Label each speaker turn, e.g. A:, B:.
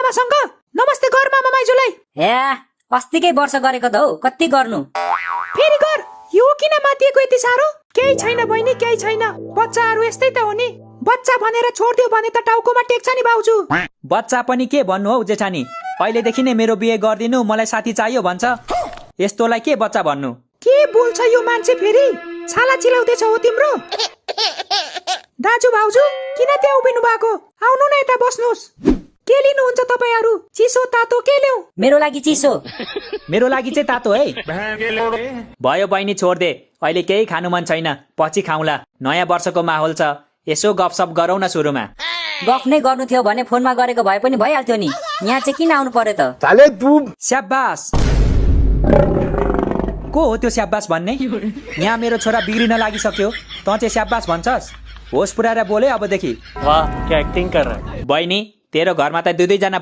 A: मामासँग नमस्ते गर मामा माइजूलाई।
B: हे अस्तिकै वर्ष गरेको त हौ, कति गर्नु?
A: फेरि गर। यो किन मातिएको यति साह्रो? केही छैन बहिनी, केही छैन। बच्चाहरू यस्तै त हो नि। बच्चा भनेर छोड्दियो भने त टाउकोमा टेक्छ नि भाउजू।
C: बच्चा पनि के भन्नु हौ जेठानी, पहिलेदेखि नै मेरो बिहे गरिदिनु, मलाई साथी चाहियो भन्छ। यस्तोलाई के बच्चा भन्नु?
A: के बोल्छ यो मान्छे फेरि? छाला चिलाउँदैछ हो तिम्रो? दाजु भाउजू किन त्यहाँ उभिनु भएको? आउनु न यता बस्नुहोस्। के लिनुहुन्छ तपाईहरू? चिसो तातो के ल्याऊ?
B: मेरो लागि चिसो।
C: मेरो लागि चाहिँ तातो है। भयो बहिनी छोड्दे, अहिले केही खानु मन छैन, पछि खाउँला। नयाँ वर्षको माहौल छ, यसो गफसफ गरौँ न सुरुमा।
B: गफ नै गर्नु थियो भने फोनमा गरेको भए पनि भइहाल्थ्यो नि। यहाँ चाहिँ किन आउनु पर्यो त?
C: स्याबास। को हो त्यो स्याबास भन्ने? यहाँ मेरो छोरा बिग्रिन लागिसक्यो, तँ चाहिँ स्याबास भन्छस्? होस पुऱ्याएर बोले अबदेखि।
D: वाह क्या एक्टिंग कर रहा है।
C: बहिनी तेरो घरमा त दुई जना